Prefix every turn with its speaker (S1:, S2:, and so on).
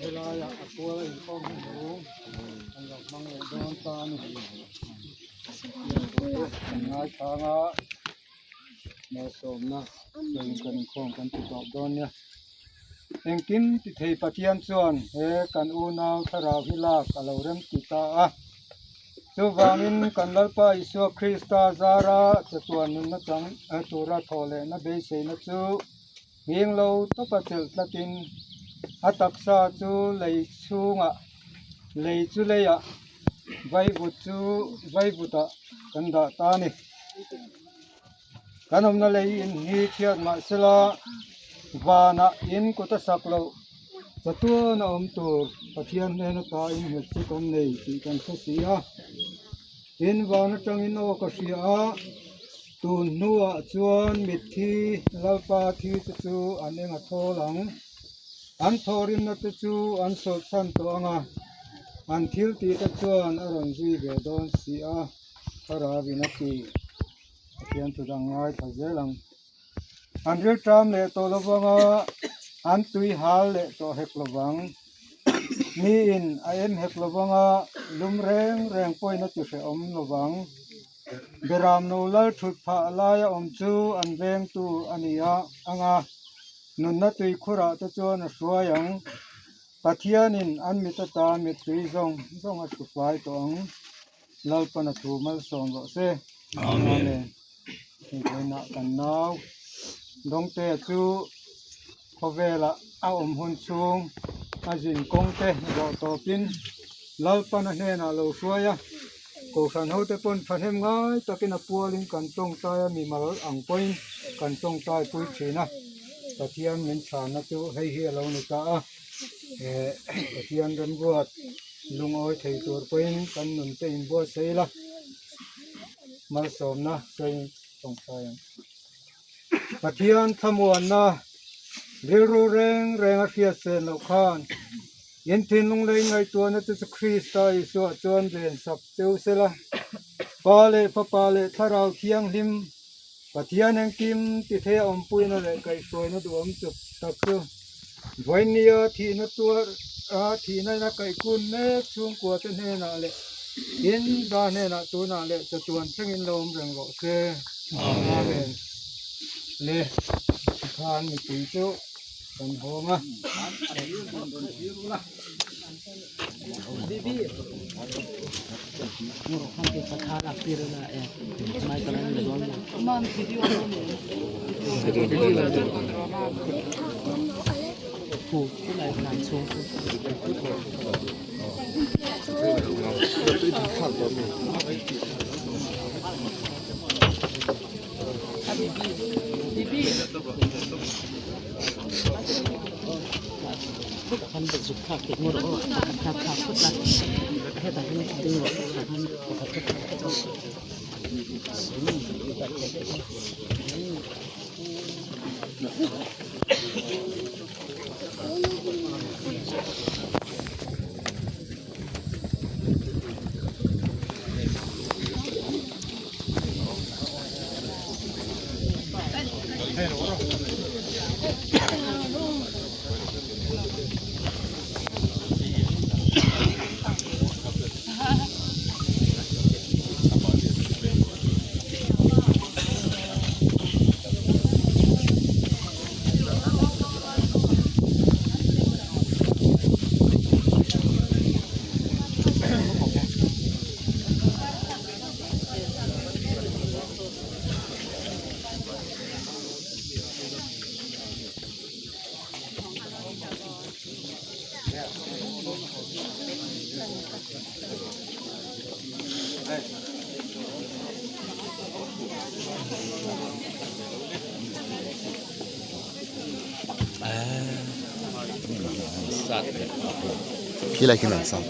S1: Helaiah a kual a inkhawm hi hmu an lo hmang leh dawn ta a ni kan ngaithlang a malsawmna sawiin kan inkhawm kan ti tawp dawn nia engkim ti thei Pathian chuan he kan unau thlarau hi lak a lo rem ti ta a chuvangin kan Lalpa Isua Krista zara chatuan nunna chang tura thawh lehna beiseina chu. Heng lo tawpa chelh tlatin a taksa chu lei chhungah lei chu leiah vaivut chu vaivutah kan dah ta a ni. Kan awmna lei in hi chhiat mah sela vanah in kut a sak loh chatuan a awm tur Pathian hnena ta innghet chu kan nei tih kan hre si a. Tin, van atangin aw ka hria a, tun hnuah chuan mitthi Lalpa thi te chu an eng a thawl ang. An thawhrimna te chu an sawlhchhan tawh ang a, an thil tih te chuan a rawn zui ve dawn si a, Thlarau in a ti. Pathian thu dang ngaithla zel ang. An rilṭam leh tawh lovang a, an tui hal leh tawh hek lovang. Miin a em hek lovang a, lum reng reng pawhin a ti hrehawm lovang. Beram no lal thut phah laia awm chu an vengtu a ni a ang a, nunna tuikhurah te chuan a hruai ang. Pathianin an mit atan mittui zawng zawng a hrufai tawh ang. Lalpan a thu malsawm rawh se. Amen. Hei kan nau Dawngtea chu khawvelah a awm hun chhung a zin kawng te zawh tawpin Lalpan a hnenah lo hruai a, Kohhran hote pawn thahnem ngai takin a pualin kan tawngtai a mimal ang pawhin kan tawngtai pui thin a, Pathian min chhanna chu hei hi a lo ni ta a, eh Pathian remruat lungawi thei tur pawhin kan nun te inbuatsaih ila. Malsawmna sawi tawngtai ang. Pathian thlamuanna rilru reng reng a hriat sen loh khan in thinlung lei ngaihtuahna te chu Krista Isua chuan ven sak cheu sela. Pa leh Fapa leh Thlarau Thianghlim Pathian engkim tithei a awmpuina leh kaihhruaina duhawm chuk tak chu Vawinia thihna tuar a thihna in a kaihkun mek chhungkua te hnenah leh in za hnenah tunah leh chatuan thlengin lo awm reng rawh se. Amen. Le tikhan mipui chu kan hawng a.
S2: Khilai khi langsar